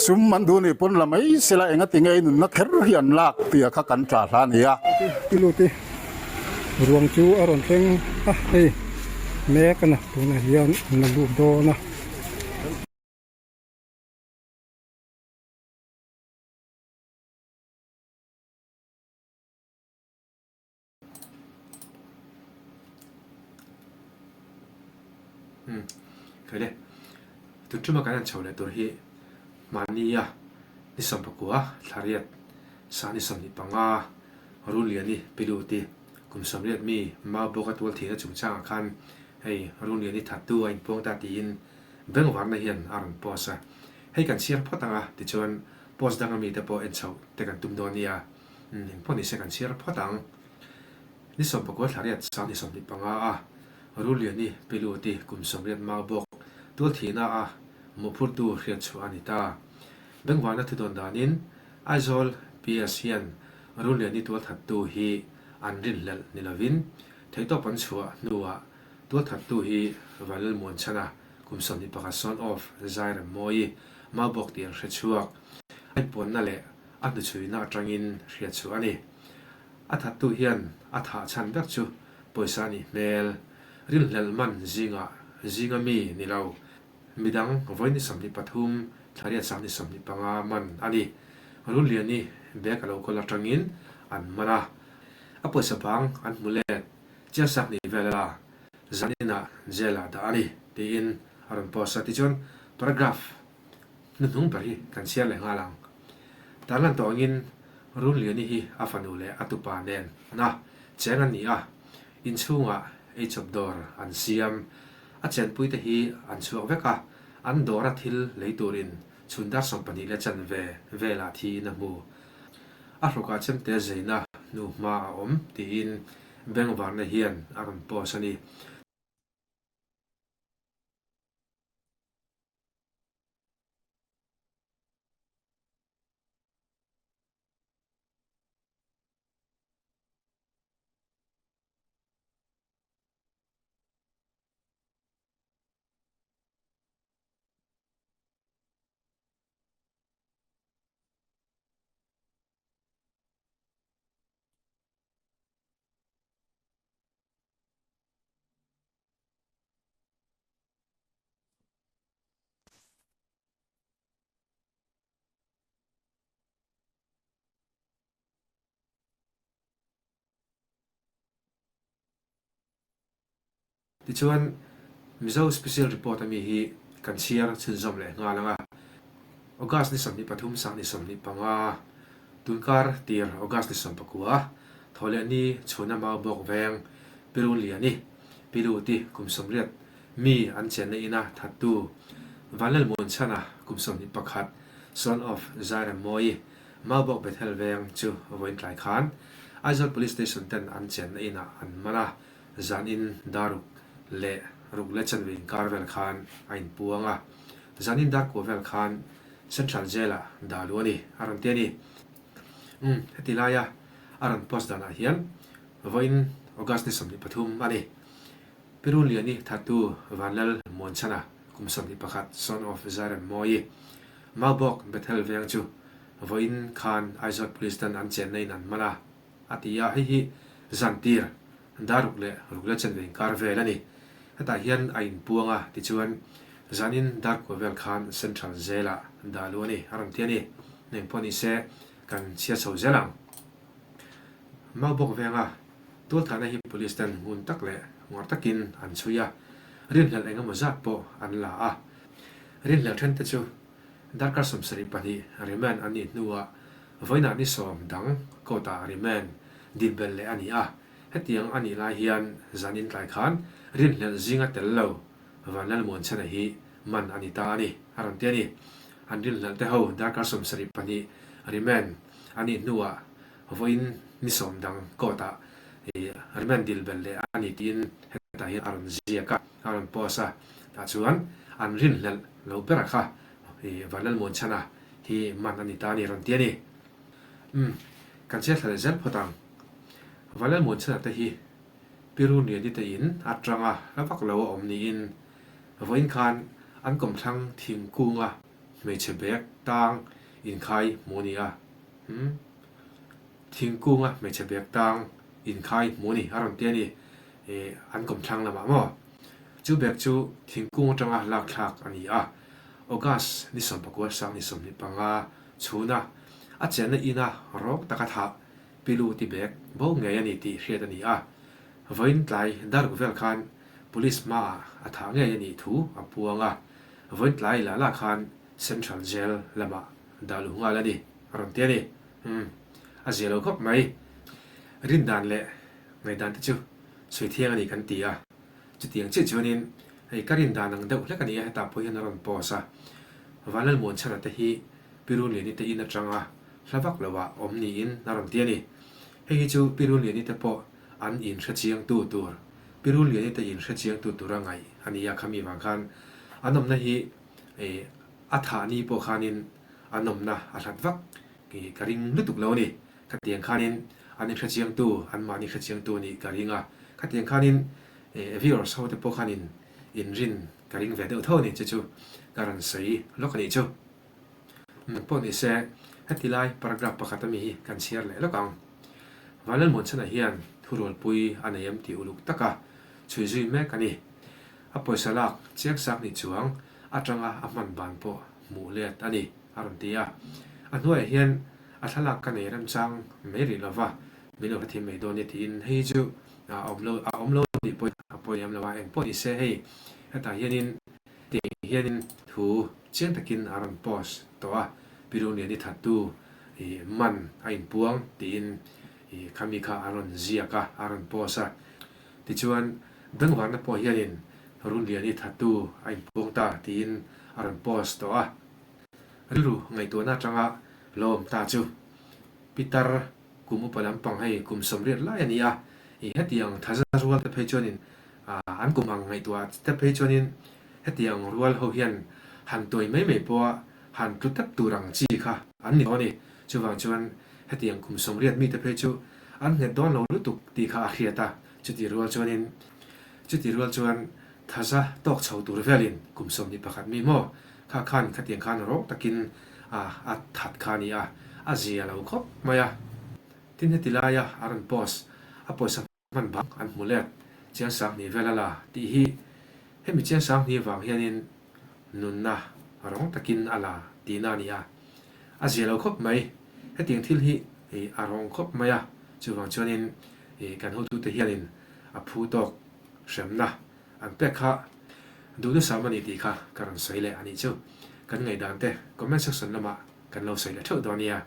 Sum an duh nih pawn la mai sela engati nge i nunna kher hi an lak tih a kha kan ṭah hla a ni a. Ti lut i ruang chu a rawn thleng a, hei mek a na tunah hian an la lut dawn a. Umm khaile tun tuma kan han chho leh tur hi mahnia ni sawmpakua thlariat sa ni 25 Runliani Piluti kum 80 mi mau bawka tual thihna chungchangah khan hei Runliani thattu a inpuang ta tiin bengvarna hian a rawn post a, hei kan chhiar phawt ang a tichuan post danga mite pawh en chhoh te kan tum dawn nia. Engpawh nise kan chhiar phawt ang. Ni 19 thla riat sang ni 25 a Ruliani Piluti kum 80 mau bawk tual thihna a mawhphurtu hriat chhuah a ni ta. Bengvarna thudawn danin Aizawl PS hian Ruliani tualthattu hi an rinhlelh ni lovin theihtawp an chhuah hnuah tualthattu hi Vanlalmuanchhana kum 21 son of Zairemmawi mau bawk tih an hre chhuak. A inpuanna leh A hnuchhuina atangin hriat chhuah a ni. A thattu hian a thah chhan ber chu pawisa a nih hmel. Rinhlelh man zingah zinga mi ni lo. Midang vawi ni 23, thla riat sang ni 25 man a ni. Runliani bag a lo kawl atangin an man a. A pawisa bang an hmu let chiangsak ni vel a zaninah jail ah dah a ni tiin a rawn post a. Tichuan paragraph Hnuhnung ber hi kan chhiar leh nghal ang. Tarlan tawh angin Runliani hi a fanu leh a tupa nen na cheng an ni a, inchhungah eichawp dawr an siam. A chenpuite hi an chhuak vek a, an dawra thil lei turin chhun dar 12 leh chanve velah thiin a hmu. A hrukah chemte zeina hnuhma a awm tiin bengvarna hian a rawn post a ni. Tichuan, Mizo Special Report ami hi kan chhiar chhunzawm leh nghal ang a. August ni 23 sang ni 25, tunkar tir August ni 19, thawhleh ni chhuna mau bawk veng Pirunliani, Piluti kum 80 Mi an chenna ina thattu Vanlalmuanchhana kum 21, son of Zairemmawi, Maubawk Bethel veng chu vawiin tlai khan Aizawl Police Station ten an chenna inah an man a, zanin dar ruk leh ruk leh chanve inkar vel khan a inpuang a, zanin dar kua vel khan Central Jail-ah dah luh a ni, a rawn ti a ni. Umm, heti laia a rawn post danah hian vawiin August ni 23 a ni. Pirunliani thattu Vanlal Muanchhana kum 21, son of Zairemmawi, Maubawk Bethel veng chu vawiin khan Aizawl Police ten an chenna in an man a, a ti a, hei hi zantir dar ruk leh ruk leh chanve inkar vel a ni. Hetah hian a inpuang a, tichuan zanin dar kua vel khan Central Jail-ah dah luh a ni, a rawn ti a ni. Engpawh nise kan chhiar chho zel ang. Maubawk venga Tualthahna hi Police ten ngun tak leh ngawrh takin an chhui a, rinhlelh eng emaw zat pawh an la a. Rinhlelh thente chu darkar 72 remand an nih hnuah vawiinah ni sawm dang court-ah remand dil belh leh a ni a. Hetiang a nih lai hian zan intlai khan rinhlelh zinga tel lo Vanlalmuanchhana hi man a ni ta a ni, a rawn ti a ni. An rinhlelh te ho darkar 72 remand a nih hnuah Vawiin ni sawm dang court-ah remand dil belh leh a ni tiin hetah hian a rawn ziak a, a rawn post a. Tah chuan an rinhlelh lo bera kha Vanlalmuanchhana hi man a ni ta a ni rawn ti a ni. Umm, kan chhiar thla leh zel phawt ang. Vanlalmuanchhana te hi Piruniani te in atanga hla vak lo a awm niin vawiin khan an kawmthlang thingkunga. hmeichhe bag tang inkhai hmu a ni a. Umm. Thingkunga hmeichhe bag tang inkhai hmu a ni a rawn ti a ni. Ih, an kawmthlang lamah maw? Chu bag chu thingkung atanga lak thlak a ni a. August ni 19 sang ni 25 chhuna a chenna ina rawng taka thah Pilu ti bag bo ngei a ni tih hriat a ni a. Vawiin tlai daruk vel khan Police hmaah a thah ngei a nih thu a puang a. Vawiin tlai lah lah khan Central Jail lamah dah luh nghal a ni, a rawn ti a ni. Umm, a zia lo khawp mai. Rindan leh ngaihdan te chu sawi thiang a ni kan ti a. Chutiang chiah chuanin hei ka rindan ang deuh hlek a ni a, hetah pawh hian a rawn post a. Vanlalmuanchhana te hi Pi Runliani te in atanga hla vak loah awm niin a rawn ti a ni. Hei hi chu Pi Runliani te pawh an inhrechiangtu tur, Pi Runliani te inhrechiangtu tura ngaih a ni a, khami vang khan an awmna hi a thah ni pawh khanin an awmna a hlat vak ka ring lutuk lo a ni. Khatiang khanin an inhrechiangtu, anmahni hrechiangtu nih ka ring a, khatiang khanin viewers ho te pawh khanin inrin ka ring ve deuh tho a ni, chu chu ka rawn sawi lawk a nih chu. Nang pawh ni se, heti lai paragraph pakhat ami hi kan chhiar leh lawk ang. Vanlalmuanchhana hian thurualpui a nei em tih uluk taka chhui zui mek a ni. A pawisa lak chiang sak ni chuang atanga a hman ban pawh hmuh let a ni, a rawn ti a. A hnuaiah hian a thlalak ka nei remchang mai rih lova, min lo hrethiam mai dawn e tiin hei chu a awm lo a awm lo nih pawhin a pawi lem lo a, engpawh ni se hei hetah hianin Tiang hianin thu chiang takin a rawn post tawh a, Piruniani thattu i man a inpuang tiin i khami kha a rawn ziak a, a rawn post a. Tichuan, Bengvarna pawh hianin Runliani thattu a inpuang ta tiin a rawn post tawh a. Rilru ngaihtuahna atanga lo awm ta chu Pitar kum upa lampang hei kum 80 lai a ni a, i hetiang thaza rual te phei chuanin An kum ang ngaihtuah te phei chuanin hetiang rual ho hian han tuai mai mai pawha han tlu tep tur ang chi kha an ni dawn a ni. Chuvang chuan hetiang kum 80 mite phei chu an nghet dawn lo lutuk tih kha a hriat a, chuti rual chuanin chuti rual chuan thaza tawk chho tur velin kum 21 mi maw kha khan khatiang khan rawng takin a a that kha a ni a, a zia lo khawp mai a. Tin heti laia a rawn post a pawisa Hman bang an hmu let Chiangsang hnih vel a la tih hi hemi Chiangsang hnih vang hianin nunna rawng takin a la tihna a ni a, a zia lo khawp mai. Hetiang thil hi a rawng khawp mai a, chuvang chuanin kan hotute hianin a phu tawk hremna an pek kha duhnusam a ni tih kha ka rawn sawi leh a nih chu. Kan ngaihdan te comment section lamah kan lo sawi leh theuh dawn nia.